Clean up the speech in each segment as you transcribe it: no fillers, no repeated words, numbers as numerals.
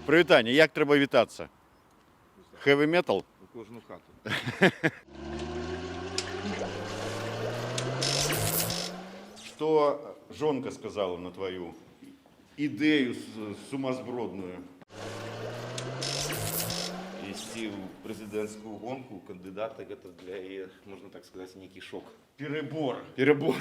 Прывітанне, як трэба вітацца? Heavy metal? У кожну хату. Что жонка сказала на твою идею сумасбродную? Ісці ў прэзідэнцкую гонку кандыдата, гэта для яе, можна так сказаць, нейкі шок. Перебор. Перебор.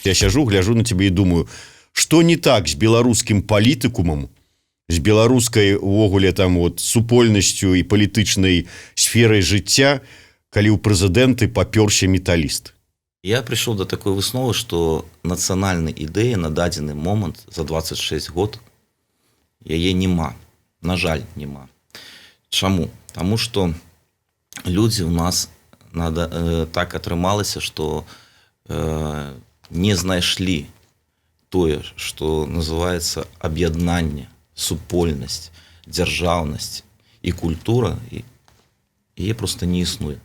Я сяжу, гляжу на тебе и думаю, что не так с беларускім палітыкумам, з беларускай увогуле там вот супольнасцю і палітычнай сферай жыцця, калі ў прэзідэнты папёрся металіст. Я прыйшоў до такой высновы, што нацыянальнай ідэі на дадзены момант за 26 год яе няма. На жаль, няма. Чаму? Таму што людзі ў нас так атрымалася, што не знайшлі тое, што называецца аб'яднанне, супольнасць, дзяржаўнасць і культура, і яе проста не існуе.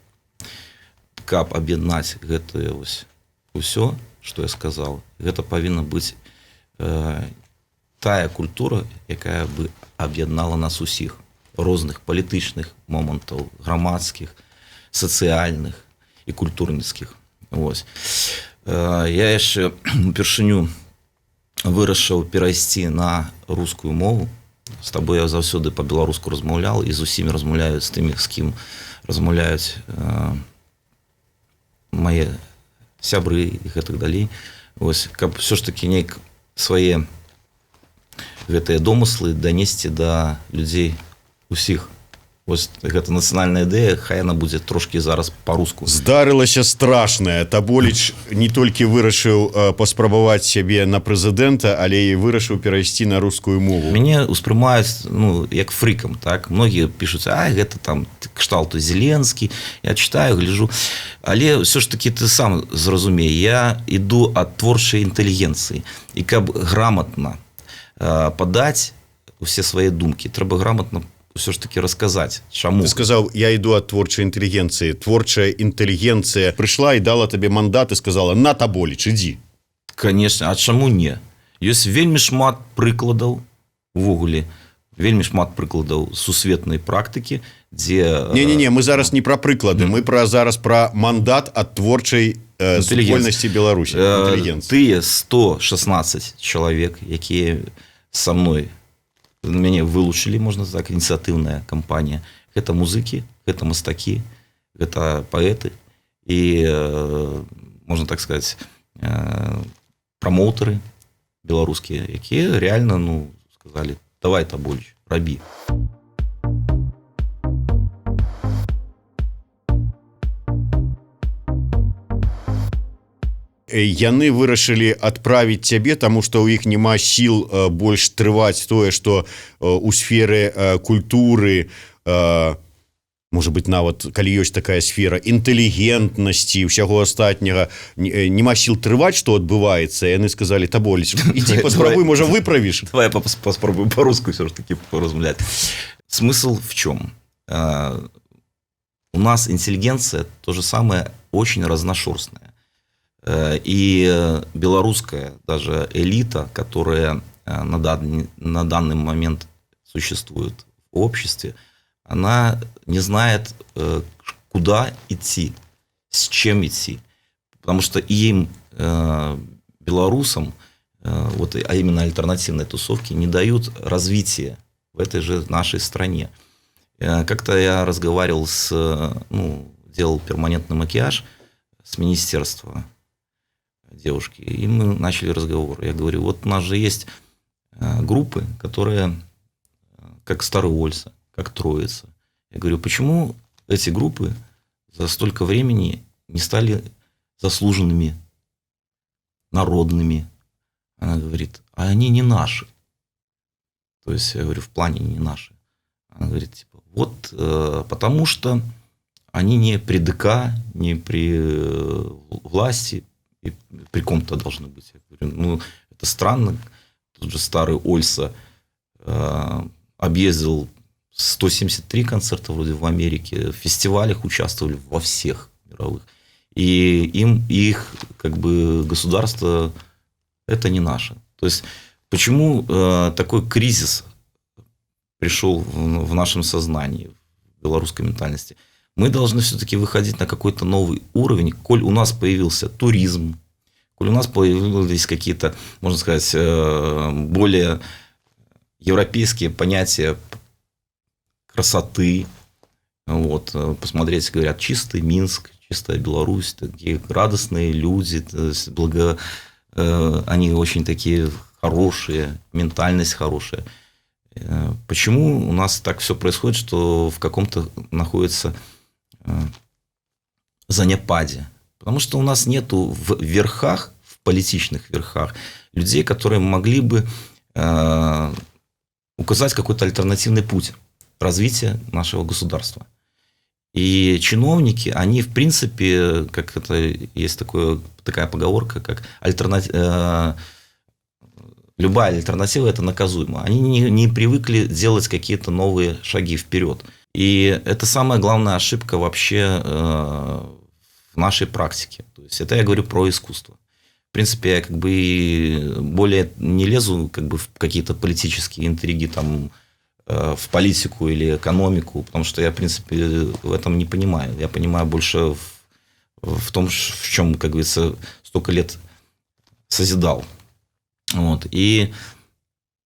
Каб аб'яднаць гэтае вось усё, што я сказаў, гэта павінна быць тая культура, якая бы аб'яднала нас усіх, розных палітычных момантаў, грамадскіх, сацыяльных і культурніцкіх. Вось. Я яшчэ упершыню вырашыў перайсці на рускую мову. З табой я заўсёды па-беларуску размаўлял і з усімі размаўляю, з тымі, з кім размаўляюць мае сябры і гэтак далей. Вось, каб ўсё ж такі неяк свае гэтыя домыслы данесці да людзей усіх. Вось гэта нацыянальная ідэя, хай яна будзе трошкі зараз па-руску. Здарылася страшнае. Таболіч не толькі вырашыў паспрабаваць сябе на прэзідэнта, але і вырашыў перайсці на рускую мову. Мяне ўспрымаюць, як фрыкам, так? Многія пішуць, а гэта там кшталту Зеленскі. Я читаю, гляжу. Але ўсё ж такі ты сам зразумей, я іду ад творчай інтэлігенцыі. І каб граматна падаць усе свае думкі, трэба граматна ўсё ж такі расказаць, чаму. Ты сказаў, я іду ад творчай інтэлігенцыі. Творчая інтэлігенцыя прыйшла і дала табе мандат і сказала, на, Таболіч, ідзі. Конечно, а чаму не? Ёсць вельмі шмат прыкладаў увогуле, вельмі шмат прыкладаў сусветнай практыкі, дзе... Не-не-не, мы зараз не пра прыклады, мы зараз пра мандат ад творчай супольнасці Беларусі. Інтэлігенцыі. Тыя 116 чалавек, якія са мной мяне вылучылі, можна так, ініцыятыўная кампанія. Гэта музыкі, гэта мастакі, гэта паэты і, можна так сказаць, прамоўтары беларускія, якія реально, сказалі, давай, Таболіч, рабі. Яны вырашылі адправіць цябе, таму што ў іх няма сіл больш трываць тое, што у сферы культуры, можа быць, нават калі ёсць такая сфера інтэлігентнасці, ўсяго астатняга, няма сіл трываць, што адбываецца. Яны сказалі, Таболіч, ідзі паспрабуй, можа, выправіш. Давай я паспрабую па-руску ўсё ж таки паразмаўляць. Смысл в чем? У нас интеллигенция то же самое, очень разношерстная. И белорусская даже элита, которая на данный момент существует в обществе, она не знает, куда идти, с чем идти. Потому что им, белорусам, а именно альтернативной тусовке, не дают развития в этой же нашей стране. Как-то я разговаривал делал перманентный макияж с министерства девушки, и мы начали разговор. Я говорю, вот у нас же есть группы, которые как Старый Ольса, как Троица. Я говорю, почему эти группы за столько времени не стали заслуженными, народными? Она говорит, а они не наши. То есть, я говорю, в плане не наши. Она говорит, потому что они не при ДК, не при власти, и при ком-то должны быть. Я говорю, это странно. Тут же старый Ольса объездил 173 концерта вроде в Америке, в фестивалях участвовали во всех мировых. И им их как бы государство это не наше. То есть почему такой кризис пришел в нашем сознании, в белорусской ментальности? Мы должны все-таки выходить на какой-то новый уровень, коль у нас появился туризм, коль у нас появились какие-то, можно сказать, более европейские понятия красоты. Вот, посмотреть, говорят, чистый Минск, чистая Беларусь, такие радостные люди, то есть они очень такие хорошие, ментальность хорошая. Почему у нас так все происходит, что в каком-то находится заняпадзе? Потому что у нас нету в верхах, в политичных верхах, людей, которые могли бы указать какой-то альтернативный путь развития нашего государства. И чиновники, они, в принципе, как это есть такая поговорка, как любая альтернатива – это наказуемо. Они не привыкли делать какие-то новые шаги вперед. И это самая главная ошибка вообще в нашей практике. То есть это я говорю про искусство. В принципе, я как бы более не лезу как бы в какие-то политические интриги, там, в политику или экономику, потому что я, в принципе, в этом не понимаю. Я понимаю больше в том, в чем, как говорится, столько лет созидал. Вот. И,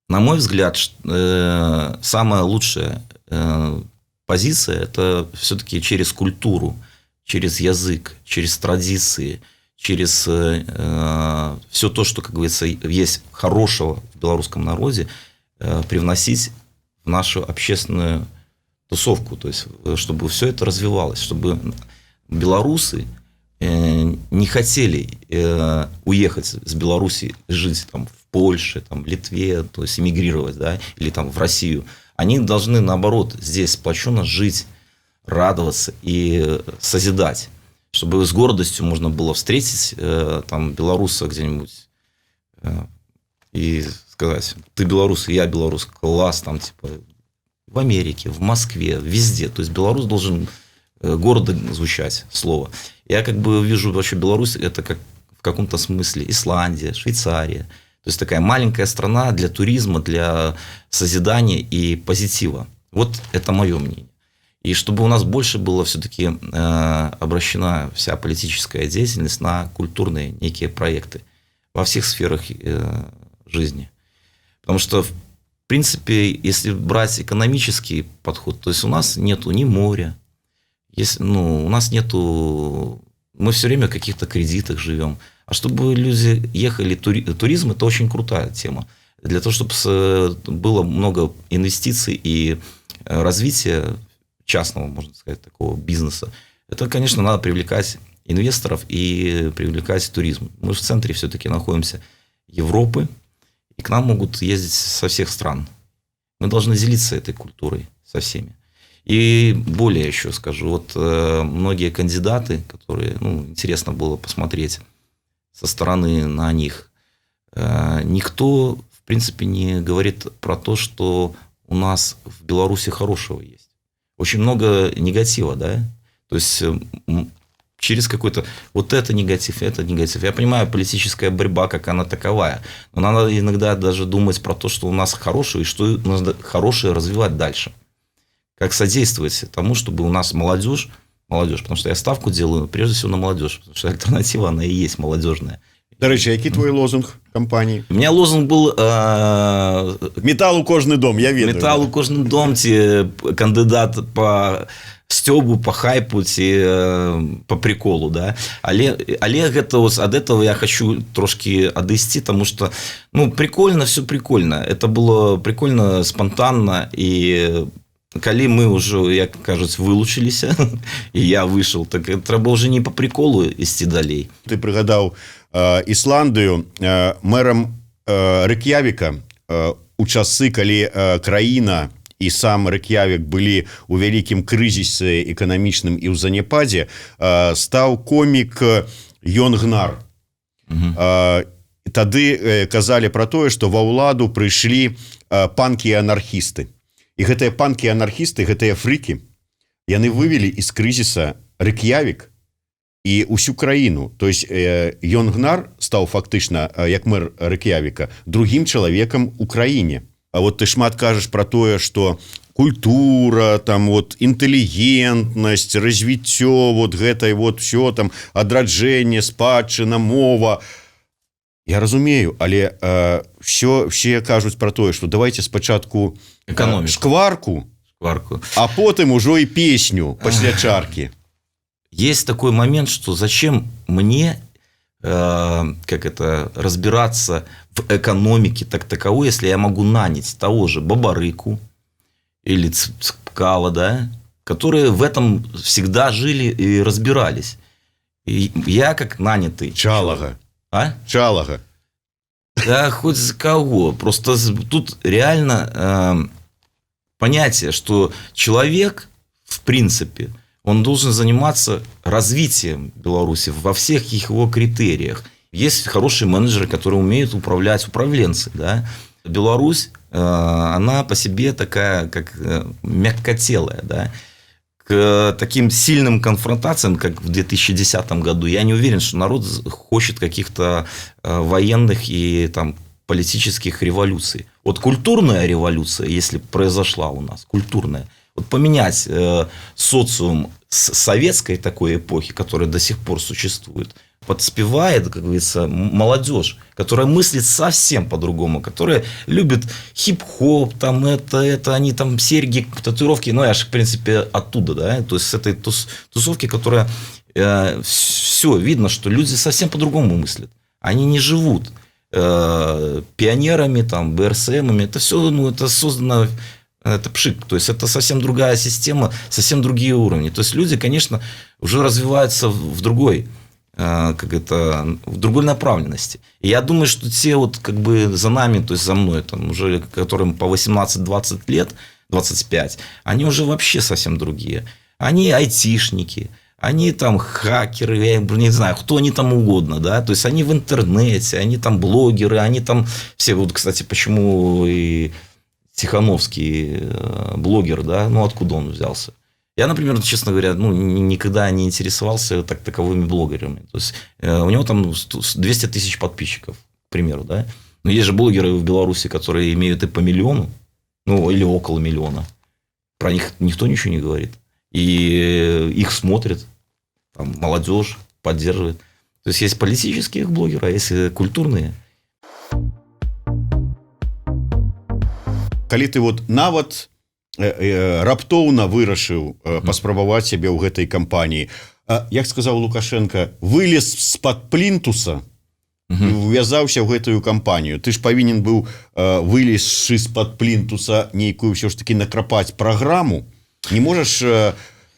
на мой взгляд, самая лучшая позиция – это все-таки через культуру, через язык, через традиции, через все то, что, как говорится, есть хорошего в белорусском народе, привносить в нашу общественную тусовку, то есть чтобы все это развивалось, чтобы белорусы не хотели уехать с Беларуси, жить там в Польше, там, в Литве, то есть эмигрировать, да, или там в Россию. Они должны, наоборот, здесь сплоченно жить, радоваться и созидать, чтобы с гордостью можно было встретить там белоруса где-нибудь и сказать: ты белорус, и я белорус, класс, там, типа, в Америке, в Москве, везде. То есть белорус должен гордо звучать слово. Я как бы вижу вообще Беларусь, это как в каком-то смысле Исландия, Швейцария. То есть такая маленькая страна для туризма, для созидания и позитива. Вот это мое мнение. И чтобы у нас больше было все-таки обращена вся политическая деятельность на культурные некие проекты во всех сферах жизни. Потому что, в принципе, если брать экономический подход, то есть у нас нету ни моря, если, ну, у нас нету... Мы все время в каких-то кредитах живем. А чтобы люди ехали... Туризм – это очень крутая тема. Для того, чтобы было много инвестиций и развития частного, можно сказать, такого бизнеса, это, конечно, надо привлекать инвесторов и привлекать туризм. Мы в центре все-таки находимся Европы, и к нам могут ездить со всех стран. Мы должны делиться этой культурой со всеми. И более еще скажу, вот многие кандидаты, которые, ну, интересно было посмотреть со стороны на них, никто, в принципе, не говорит про то, что у нас в Беларуси хорошего есть. Очень много негатива, да? То есть через какой-то... Вот это негатив, это негатив. Я понимаю, политическая борьба, как она таковая. Но надо иногда даже думать про то, что у нас хорошее, и что надо хорошее развивать дальше. Как содействовать тому, чтобы у нас молодежь, потому что я ставку делаю прежде всего на молодежь, потому что альтернатива, она и есть молодежная. Дарэчы, які твой лозунг кампаніі? У меня лозунг был... Метал у кожны дом, я ведаю. Метал у кожны дом, ці кандыдат по сцёбу, по хайпу, ці по приколу, да. Але гэта вот, ад этого я хочу трошкі адысці, тому что, ну, прикольно, все прикольно. Это было прикольно, спонтанно, и калі мы ўжо, як кажуць, вылучыліся, і я выйшаў, так трэба ўжо не по приколу ісці далей. Ты прыгадаў Ісландыю. Мэрам Рэйк'явіка у часы, калі краіна і сам Рэйк'явік былі у вялікім крызісе эканамічным і ў заняпадзе, стаў комік Йон Гнар. Тады казалі пра тое, што ва ўладу прыйшлі панкі і анархісты. І гэтыя панкі, анархісты, гэтыя фрыкі, яны вывелі из крызіса Рэйк'явік і ўсю краіну. То есть Йон Гнар стаў фактычна, як мэр Рэйк'явіка, другім чалавекам у краіне. А вот ты шмат кажаш про тое, что культура там, вот інтэлігентнасць, развіццё вот гэтай вот все там, адраджэнне, спадчына, мова. Я разумею, але все кажуць про тое, что давайте спачатку экономику, шкварку, шкварку, а потым ужо і песню пасля чаркі. Есть такой момент, что зачем мне, как это, разбираться в экономике так таковой, если я могу нанять того же Бабарыку или Цепкало, да, которые в этом всегда жили и разбирались. И я как нанятый. Чалага. А? Чалага. Да хоть за кого. Просто тут реально понятие, что человек, в принципе, он должен заниматься развитием Беларуси во всех его критериях. Есть хорошие менеджеры, которые умеют управлять, управленцы. Да? Беларусь, она по себе такая, как мягкотелая. Да? К таким сильным конфронтациям, как в 2010 году, я не уверен, что народ хочет каких-то военных и там политических революций. Вот культурная революция, если произошла у нас, культурная, вот поменять социум с советской такой эпохи, которая до сих пор существует, подспевает, как говорится, молодежь, которая мыслит совсем по-другому, которая любит хип-хоп, там это, они там серьги, татуировки, ну, я же, в принципе, оттуда, да, то есть с этой тусовки, которая, все, видно, что люди совсем по-другому мыслят. Они не живут пионерами, там, БРСМами, это все, ну, это создано, это пшик, то есть это совсем другая система, совсем другие уровни. То есть люди, конечно, уже развиваются в другой, как это, в другой направленности. И я думаю, что те вот как бы за нами, то есть за мной, там, уже которым по 18-20 лет, 25, они уже вообще совсем другие. Они айтишники, они там хакеры, я не знаю, кто они там угодно, да, то есть они в интернете, они там блогеры, они там все, вот, кстати, почему и Тихановский блогер, да, ну, откуда он взялся? Я, например, честно говоря, ну, никогда не интересовался так таковыми блогерами. То есть у него там 200 тысяч подписчиков, к примеру, да. Но есть же блогеры в Беларуси, которые имеют и по миллиону, ну, или около миллиона. Про них никто ничего не говорит. И их смотрят, там, молодежь поддерживает. То есть есть политические блогеры, а есть культурные. Калі ты вот нават раптоўна вырашыў паспрабаваць сябе ў гэтай кампаніі, як сказаў Лукашенко, вылез з-пад плінтуса, увязаўся ў гэтую кампанію. Ты ж павінен быў, вылезшы з-пад плінтуса, нейкую ўсё ж таки накрапаць праграму. Не можаш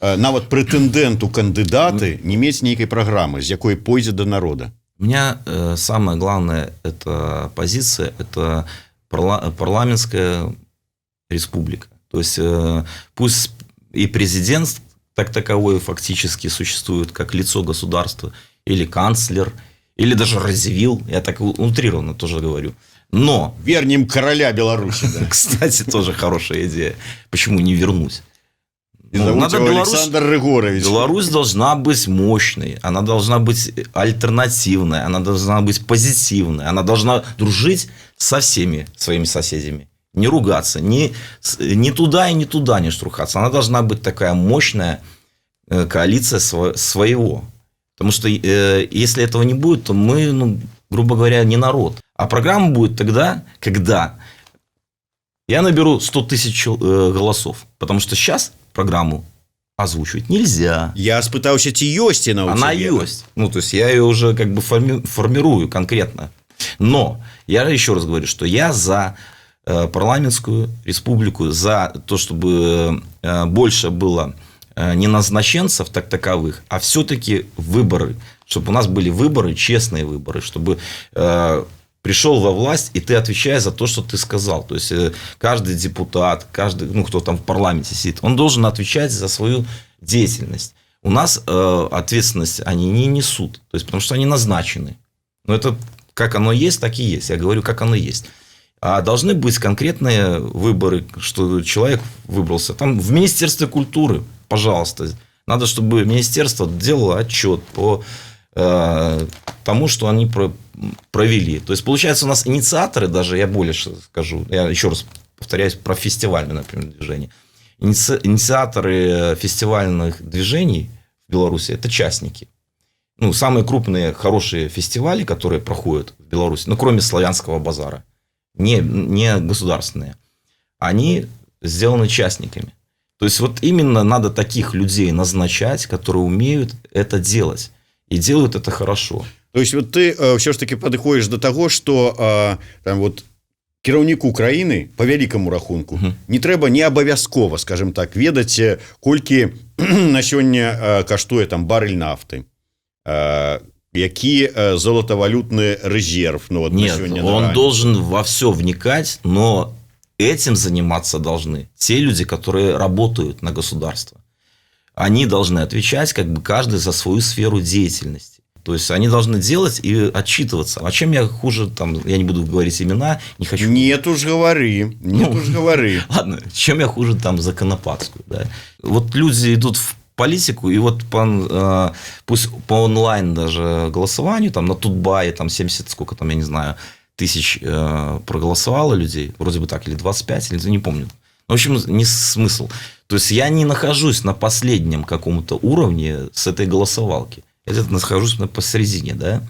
нават прэтэндэнт у кандыдаты не мець нейкай праграмы, з якой пойдзе до народа. У меня самое главное — это позиция, это парламентская республика. То есть пусть и президент так таковой фактически существует как лицо государства, или канцлер, или даже Радзивилл, я так утрированно тоже говорю. Но вернем короля Беларуси. Да. Кстати, тоже хорошая идея. Почему не вернуть? И зовут его Александр Рыгорович. Беларусь должна быть мощной, она должна быть альтернативной, она должна быть позитивной, она должна дружить со всеми своими соседями. Не ругаться, ни туда и ни туда не штрухаться. Она должна быть такая мощная коалиция своего. Потому что если этого не будет, то мы, грубо говоря, не народ. А программа будет тогда, когда я наберу 100 тысяч голосов. Потому что щас программу озвучивать нельзя. Я спытаўся, ці ёсць яна ў Она цябе? есть. То есть я ее уже как бы формирую конкретно. Но я еще раз говорю, что я за парламентскую республику, за то, чтобы больше было не назначенцев так таковых, а все-таки выборы. Чтобы у нас были выборы, честные выборы, чтобы пришел во власть, и ты отвечаешь за то, что ты сказал. То есть каждый депутат, каждый, кто там в парламенте сидит, он должен отвечать за свою деятельность. У нас ответственность они не несут, то есть, потому что они назначены. Но это как оно есть, так и есть. Я говорю, как оно есть. А должны быть конкретные выборы, что человек выбрался. Там в Министерстве культуры, пожалуйста, надо, чтобы министерство делало отчет по тому, что они провели. То есть, получается, у нас инициаторы, даже я больше скажу, я еще раз повторяюсь про фестивальное, например, движение. Инициаторы фестивальных движений в Беларуси – это частники. Ну, самые крупные хорошие фестивали, которые проходят в Беларуси, ну, кроме Славянского базара, не государственные, они сделаны частниками. То есть, вот именно надо таких людей назначать, которые умеют это делать. И делают это хорошо. То есть, вот ты все ж таки падыходзіш да таго, что там вот кіраўніку краіны по вялікаму рахунку не трэба, не абавязкова, скажем так, ведаць, колькі на сёння каштуе там барэль нафты, які золотавалютны резерв. Ну, вот. Нет, он должен во все вникать, но этим заниматься должны те люди, которые работают на государство. Они должны отвечать, как бы, каждый за свою сферу деятельности. То есть они должны делать и отчитываться. А чем я хуже, там, я не буду говорить имена, не хочу. Нет уж, говори, нет, ну, уж говори. Ладно, чем я хуже там за Конопадскую, да? Вот люди идут в политику, и вот пусть по онлайн даже голосованию, там на Тутбае, там 70, сколько там, я не знаю, тысяч проголосовало людей, вроде бы так, или 25, или не помню. В общем, не смысл. То есть я не нахожусь на последнем каком-то уровне с этой голосовалки. Я где-то нахожусь на посередине, да.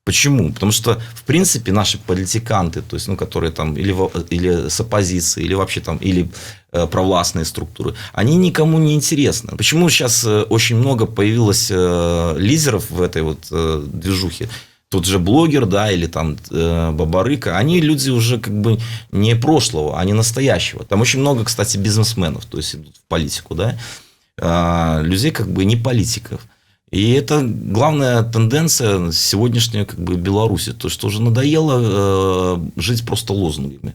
Почему? Потому что, в принципе, наши политиканты, то есть, ну, которые там или с оппозиции, или вообще там, или провластные структуры, они никому не интересны. Почему сейчас очень много появилось лидеров в этой вот движухе? Тот же блогер, да, или там Бабарыка, они люди уже как бы не прошлого, а не настоящего. Там очень много, кстати, бизнесменов, то есть идут в политику, да, людей как бы не политиков. И это главная тенденция сегодняшней как бы Беларуси, то, что уже надоело жить просто лозунгами.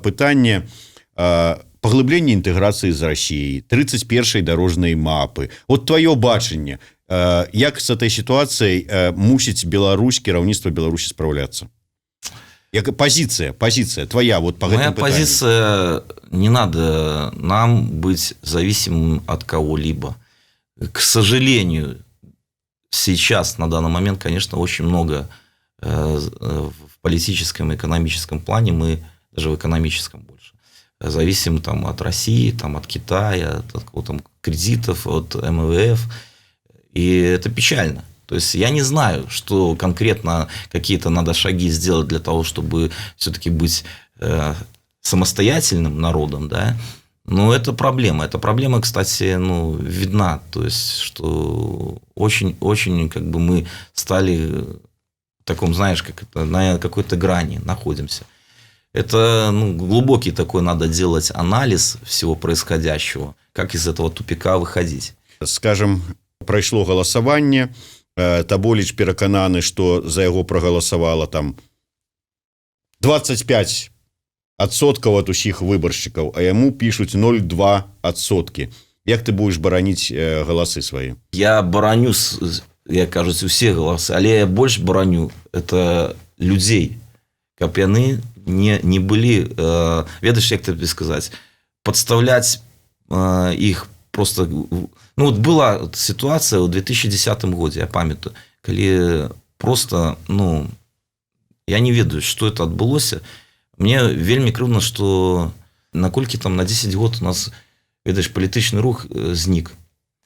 Пытанне паглыблення інтэграцыі з Расіяй, 31-й дарожнай мапы. Вот твоё бачанне, як с этой ситуацией мусіць Беларусь, кіраўніцтва Беларусі справляться? Як позиция твоя вот по Моя позиция: не надо нам быть зависимым от кого-либо. К сожалению, сейчас, на данный момент, конечно, очень много в политическом и экономическом плане мы, даже в экономическом больше, зависим там от России, там, от Китая, от там кредитов, от МВФ. И это печально. То есть я не знаю, что конкретно, какие-то надо шаги сделать для того, чтобы все-таки быть самостоятельным народом, да. Но это проблема. Эта проблема, кстати, ну, видна. То есть, что очень-очень как бы мы стали в таком, знаешь, как это, на какой-то грани находимся. Это, ну, глубокий такой надо делать анализ всего происходящего, как из этого тупика выходить. Скажем, прайшло галасаванне, Таболіч перакананы, что за яго прагаласавала там 25% ад усіх выбаршчыкаў, а яму пішуць 0,2%. Як ты будешь бараніць галасы свои? Я бараню, як кажуць, усе галасы, але я больш бараню это людзей, каб яны не былі, ведаеш, як табе сказаць, подставлять іх просто. Ну, вот была ситуация ў 2010 годзе, я памятаю, калі просто, ну, я не ведаю, что это адбылося. Мне вельмі крыўдна, что наколькі там на 10 год у нас, ведаеш, палітычны рух знік.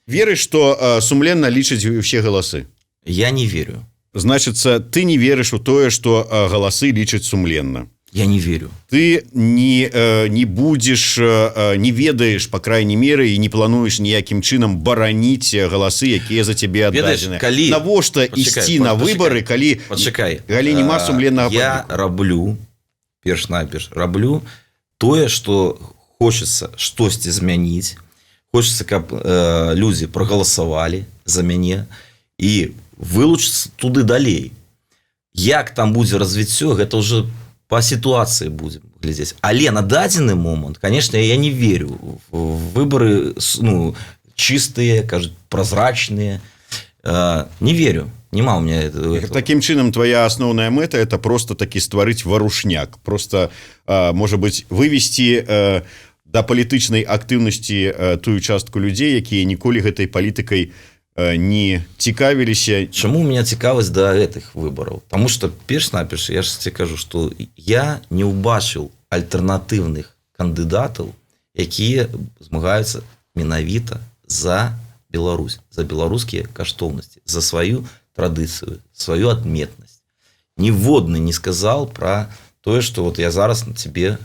Верыш, что сумленна лічыць усе галасы? Я не верю. Значится, ты не верыш у тое, что галасы лічаць сумленна? Я не верю. Ты не будешь, не ведаеш, по крайней мере, і не плануеш ніякім чынам бараніць галасы, якія за цябе аддадзены? Калі Навошта ісці на выборы, калі Пачакай. калі няма сумленнага? Я раблю, перш-наперш раблю тое, что хочется штосьці змяніць, хочется, каб людзі прагаласавалі за мяне, і вылучыцца туды далей. Як там будзе развіццё, гэта уже по ситуации будем глядзець. Але на дадзены момант, конечно, я не верю в выборы, ну, чистые, кажуць, прозрачные, не верю. Няма у меня этого. Такім чынам, твоя асноўная мэта — это просто такі стварыць варушняк, просто, можа быть, вывесці да палітычнай актыўнасці тую частку людзей, якія ніколі гэтай палітыкай не цікавіліся. Чаму у меня цікавасць да гэтых выбараў? Таму что перш-наперш я ж тебе кажу, что я не ўбачыў альтэрнатыўных кандыдатаў, якія змагаюцца менавіта за Беларусь, за беларускія каштоўнасці, за сваю традыцыю, сваю адметнасць. Ніводны не сказал про тое, что вот я зараз на тебе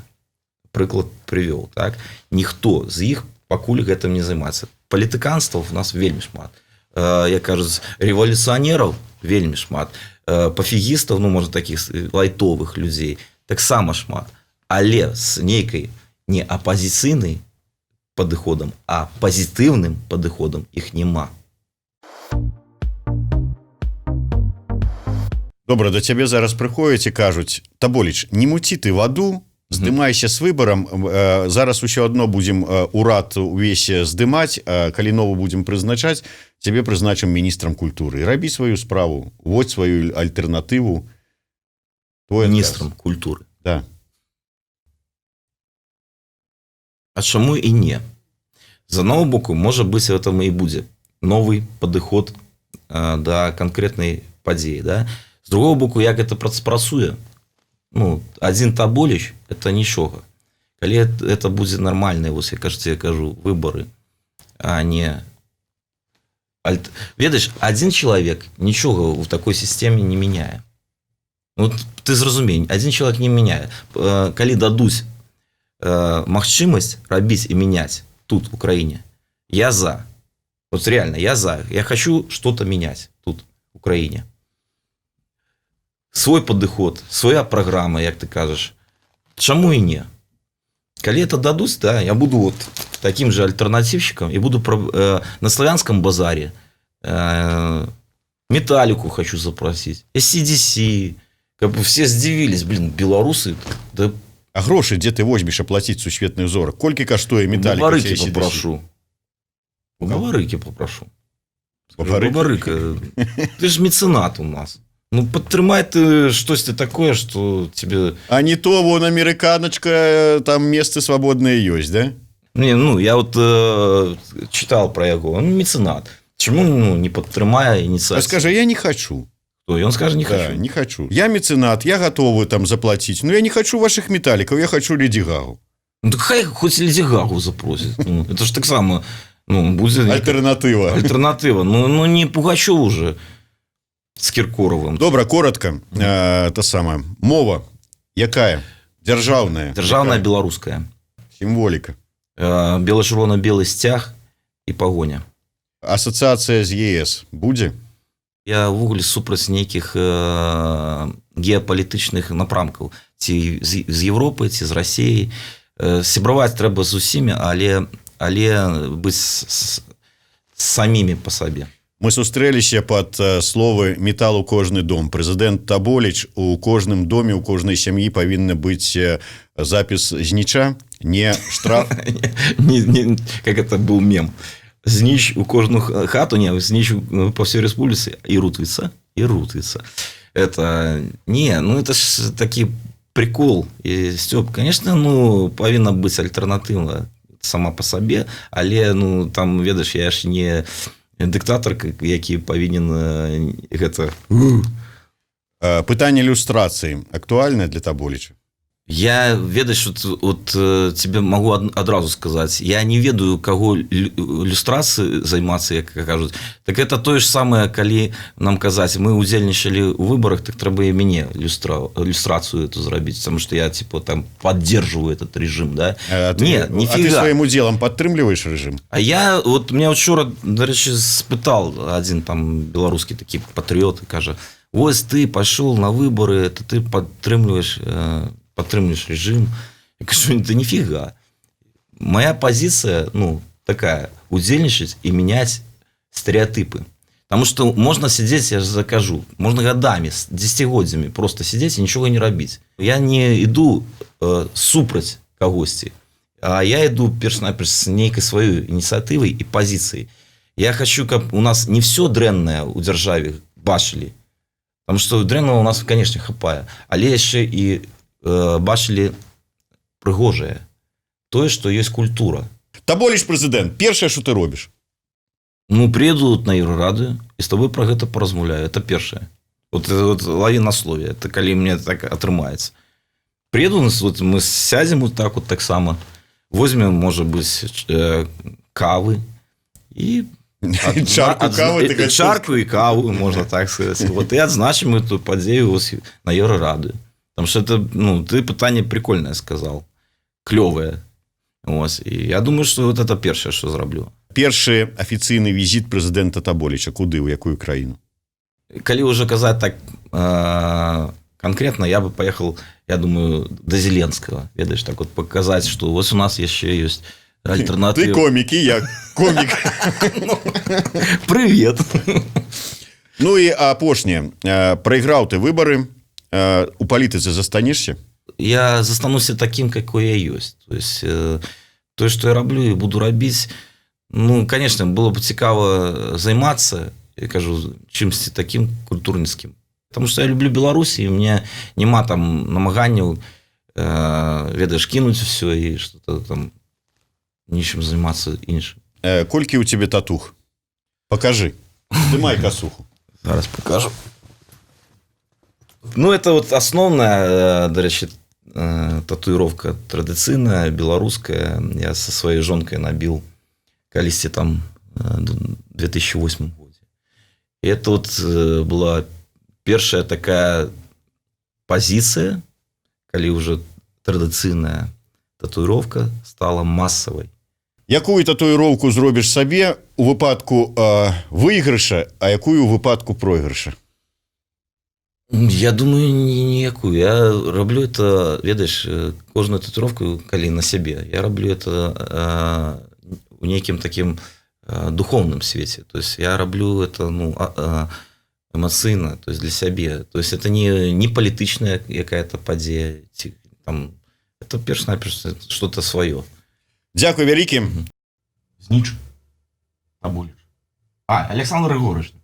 прыклад прывёл, так? Ніхто з іх пакуль гэтым не займаецца. Палітыканстваў у нас вельмі шмат. Як кажуць, рэвалюцыянераў вельмі шмат, пафігістаў, ну, можа, таких лайтовых людзей таксама шмат, але з нейкай не апазіцыйнай падыходам, а пазітыўным падыходам іх няма. Добра, да цябе зараз прыходзяць і кажуць: «Таболіч, не муці ты ваду, здымайся с выбарам, зараз усё адно будзем урад увесь здымаць, калі новы будзем прызначаць, цябе прызначым міністрам культуры, рабі сваю справу, вот сваю альтэрнатыву». Твой міністрам культуры? Да. А чаму і не? З аднаго боку, можа быць, в этом і будзе новы падыход да канкрэтнай падзеі, да? З другого боку, як это спрацуе? Ну, адзін Таболіч — это нічога. Калі это будзе нармальныя, вось я кажу, я кажу, выбары, а не ведаеш, адзін чалавек нічога ў такой сістэме не мяняе. Ну, ты зразумей, адзін чалавек не мяняе. Калі дадуць магчымасць рабіць і мяняць тут, у краіне, я за. Вот реально, я за. Я хочу что-то менять тут, у краіне. Свой падыход, свая праграма, як ты кажаш. Чаму і не? Калі это дадуць, да, я буду вот таким же альтэрнатыўшчыкам і буду на Славянском базаре Металлику хочу запросить, AC/DC, как бы все здивились, блин, белорусы. Да. А грошы дзе ты возьмеш аплаціць сусветную зорак? Колькі каштуе Металлика? Бабарыкі попрошу. У Бабарыкі попрошу. Бабарыка, ты ж меценат у нас. Ну, падтрымай ты штосьці такое, что тебе. А не то вон американочка, там месцы свабодныя ёсць, да? Не, ну, я вот читал про яго, он меценат. Чаму, ну, не падтрымае ініцыятыву? Скажи: «Я не хочу». Кто? И он скажет: «Не Да, хочу». Не хочу. Я меценат, я готовы там заплатить, но я не хочу ваших металликов, я хочу Леди Гагу. Ну, так хай хоть Леди Гагу запросит. Ну, это ж так само, ну, будет. Альтернатива. Альтернатива. Ну, не Пугачев уже с Киркоровым. Добра, коротко, та самая мова якая? Дзяржаўная? Дзяржаўная. Якая? Беларуская. Сімволіка? Бела-чырвона-белы сцяг і пагоня. Асацыяцыя з ЕС будзе? Я ўвогуле супраць нейкіх геапалітычных напрамкаў, ці з Европы, ці з Расіяй. Сябраваць трэба з усімі, але быць самімі па сабе. Мы сустрэліся пад словы «Метал у кожны дом». Прэзідэнт Таболіч, у кожным доме, у кожнай сям'і павінна быць запіс зніча, не штраф. Не, как это был мем? Зніч у кожну хату, не, зніч ну, по всей республице и Рутвица, и Рутвица. Это, не, ну это ж такі прикол. И Степ, конечно, ну, павінна быць альтэрнатыва сама по сабе, але, ну, там, ведаеш, я ж не дыктатар, які павінен гэта. Пытанне люстрацыі актуальнае для Таболіча? Я, ведаеш, вот, тебе могу адразу сказаць, я не ведаю, каго люстрацыі займацца, як кажуць. Так это тое ж самае, калі нам казаць, мы удзельнічалі ў выбарах, так трэба і мяне люстрацыю эту зрабіць, потому что я, типа, там поддерживаю этот режим, да? А ты, Не, а ты нифига. сваім удзелам падтрымліваеш рэжым? А я, вот меня учора, дарэчы, спытал один там беларускі такі патрыот, і кажа: «Вось ты пашоў на выборы, это ты падтрымліваеш режим». Я кажу: «Да нифига. Моя позиция, ну, такая: удзельнічаць и менять стереотипы. Потому что можно сидеть, я же закажу, можно годами, десятигоддзямі просто сидеть и ничего не рабіць. Я не иду супраць кагосьці, а я иду перш-наперш з нейкай сваёй ініцыятывай і пазіцыяй. Я хочу, каб у нас не все дрэннае у дзяржаве бачылі. Потому что дрэннага у нас, конечно, хапае, але яшчэ і бачылі прыгожае, тое, што ёсць культура. Таболіч прэзідэнт, першае, что ты робіш? Ну, приеду на Еўрараду і с тобой про гэта паразмаўляю. Это першае. Вот лови на слове, это калі мне так атрымаецца. Приеду, нас вот мы сядзем вот так вот таксама, возьмем, может быть, кавы і Чарку кавы, ты хацеў? Чарку і каву, можно так сказать. Вот, и адзначым эту падзею вось на Еўрараду. Потому что это, ну, ты пытанне прикольное сказал, клёвое. Вось. І я думаю, что вот это першае, что зраблю. Першы афіцыйны візіт прэзідэнта Таболіча, куды, у якую краіну? Калі уже казаць так конкретно, я бы поехал, я думаю, до Зеленского, ведаеш, так вот показать, что вот у нас яшчэ ёсць Ты альтэрнатыва. Комік, і я комік. Привет. Ну і апошняе: прайграў ты выбары, у палітыцы застанешся? Я застануся таким, какой я ёсць. То есть тое, что я раблю і буду рабіць. Ну, конечно, было бы цікава займацца, я кажу, чымсьці таким культурніцкім, потому что я люблю Беларусь, і мне няма там намаганняў, ведаеш, кінуць все і что-то там нечым займацца іншым. Колькі у цябе татух, покажи, здымай касуху. Зараз покажу. Ну, это вот основная, дарэчы, татуировка традыцыйная беларуская. Я со своей жонкой набіл калісьці там 2008 годзе. И это вот была першая такая позиция, калі уже традыцыйная татуировка стала массовой. Якую татуіроўку зробіш сабе у выпадку выйгрыша, а якую у выпадку пройгрыша? Я думаю, ніякую. Я раблю это, ведаеш, кожную татуировку, калі на сябе, я раблю это у нейкім таким духовным свеце. То есть я раблю это, ну, эмацыйна, то есть для сябе. То есть это не палітычная якая-то падзея ці, там, это перш-наперш что-то сваё. Дзякуй вялікі. Зніч Таболіч. А, Александр Григорьевич.